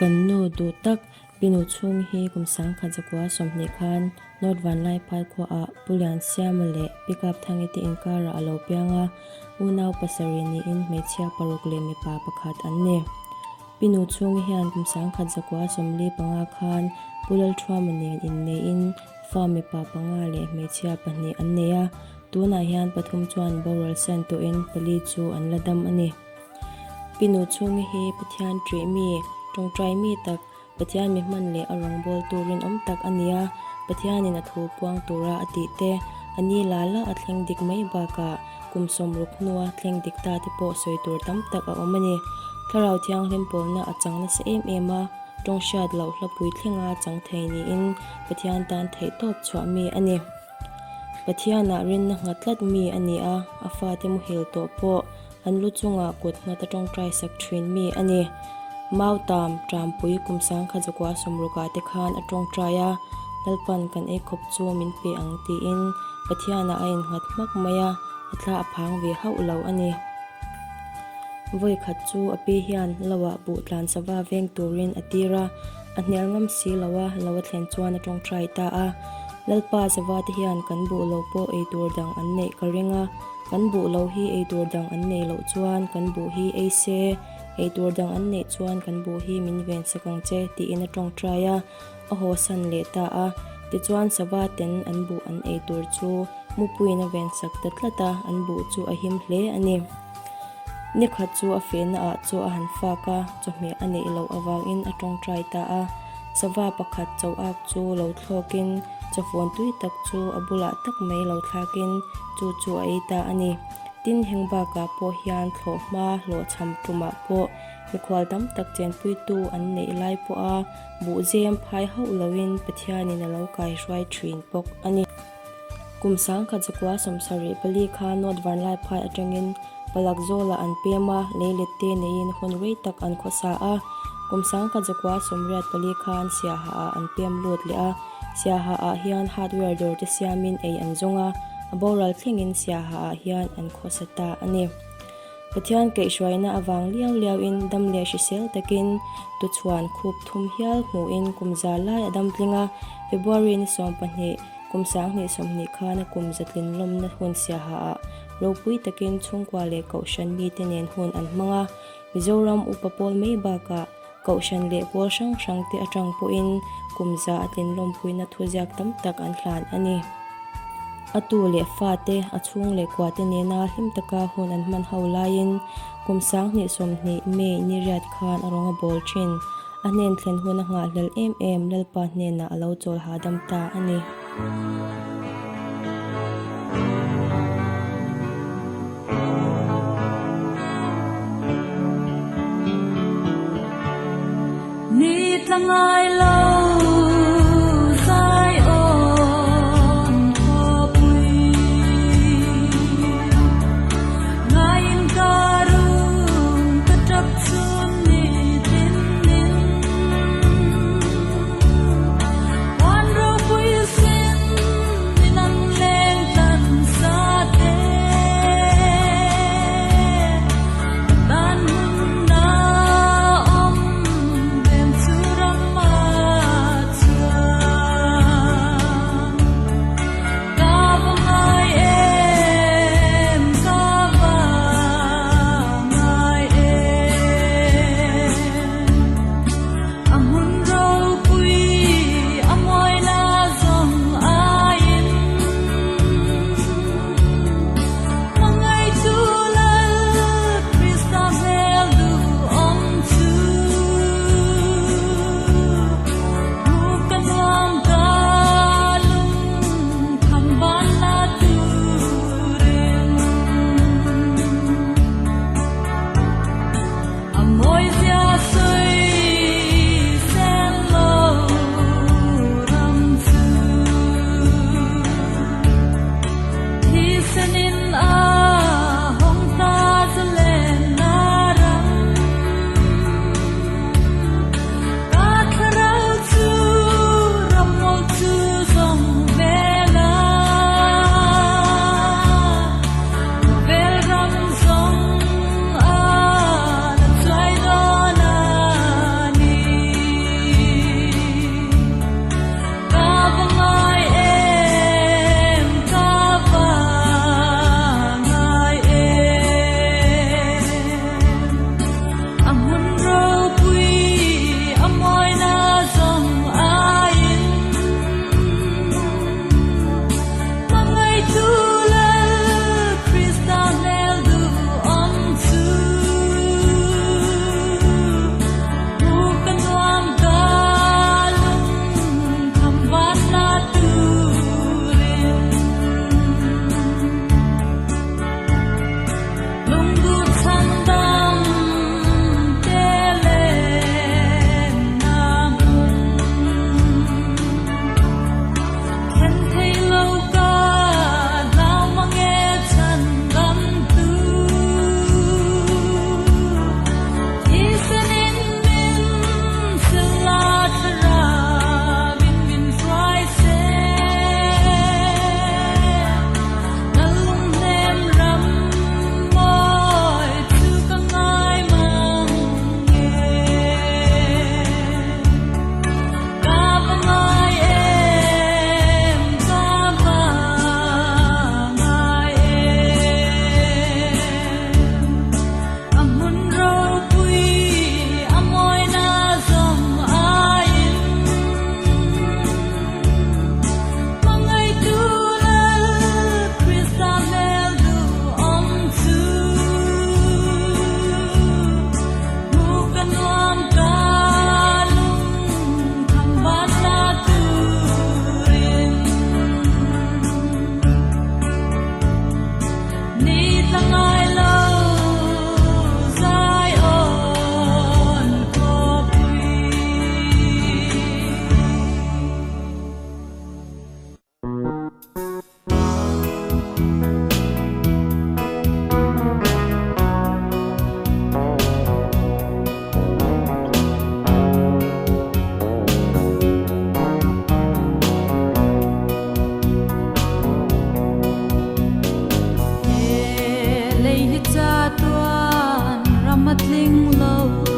Kan nu duh tak Pinu chhung hi kum 10,000 20 khan North Vanlaiphai khuaah Pu Liansiama leh Pi Kapthangi te inkarah a lo piang a, unau pasarih niin hmeichhia paruk leh mipa pakhat an ni. Pinu chhungi hian kum 10,045 khan Pu Lalthuama nen inneihin fa mipa panga leh hmeichhia pahnih an nei a, tunah hian pathum chuan boral san tawhin pali chu an la dam a ni. Pinu chhungi hi Pathian ṭih mi, ṭawngṭai mi tak, Pathian mi hman leh a rawngbâwl tur rinawm tak a ni a, Pathianin a thu puang tura a tih te, a ni la la a thleng dik mai bakah kum sawmruk hnua thleng dik ta te pawh sawi tur tam tak a awm a ni. Thlarau Thianghlim pawlna a chang nasa em em a, tawng hriat loh hlapui thlenga chang thei niin Pathian tan theihtawp chhuah mi a ni. Pathianah rinna nghat tlat mi a ni a, a fate muhil tawh pawh an lu chungah kut nghat a tawngtai sak thin mi a ni. Mautam, Ṭampui kum 10,000 sawmrukah te khan a tawngtai a, Lalpan kan ei khawp chu min pe ang tiin Pathianah a innghat hmak mai a, a thla a phang ve hauh lo a ni. Vawi khat chu a pi hian loah buh tlan sava veng turin a tir a, a hnial ngam si lo a, lo a thlen chuan a tawngtai ta a. Lalpa sava te hian kan buh lo pawh ei tur dang an neih ka ring a, kan buh lo hi ei tur dang an neih loh chuan kan buh hi ei se, ei tur dang an neih chuan kan buh hi min ven sak ang che tiin a tawngtai a, a haw san leh ta a. Tichuan sava ten an buh an ei tur chu mupuiin a ven sak ta tlat a, an buh chu a him hle a ni. Ni khat chu a fehna ah chaw a han fak a, chawhmeh a neih loh avangin a tawngtai ta a. Sava pakhat chaw ak chu lo thlawkin chawfawn tui tak chu a bulah tak mai lo thlakin chu chu a ei ta a ni. Tin, heng bakah pawh hian thlawhhma hlawhchham tumah pawh mikhual tam tak chenpuitu an neih lai pawha buhzem phai hauh loin Pathianin a lo kaihruai thin bawk a ni. Kum 1974 kha North Vanlaiphai atangin Palak zawlah an pem a, leilet te neiin hun rei tak an khawsa a. Kum 1984 khan Siaha ah an pem lut leh a, Siaha ah hian hardware dawr te siamin ei an zawng a, a boral thlengin Siaha ah hian an khawsa ta a ni. Pathian kaihhruaina avang liau liauin dam leh hrisel takin tuchhuan khup thum hial hmuhin kum za lai a dam tling a, February ni 12, Kum 2020 khana kum zatlin lawmna hun siaha ah ropui takin chhungkua leh kohhran mite nen hun an hmang a, Mizoram upa pawl mai bakah kohhran leh pawl hrang hrang te atang pawhin kum za a tlin lawmpuina thuziak tam tak an hlan a ni. A tu leh fate, a chhung leh kuate nena hlim taka hun an hman ho laiin kum 2020 May ni riat khan a rawnga bawl thin. A hnen thlen hun a nghahhlel em em Lalpa hnenah a lo chawl hahdam ta a ni. Ni tla ngai lo zai awm khawpui Ngaiin ka rum ka tap chun ni tin nin Huan ropui sin min an leng tlan sa te Ka tan hun na awm ven chu ram ah. Dam a tling lo.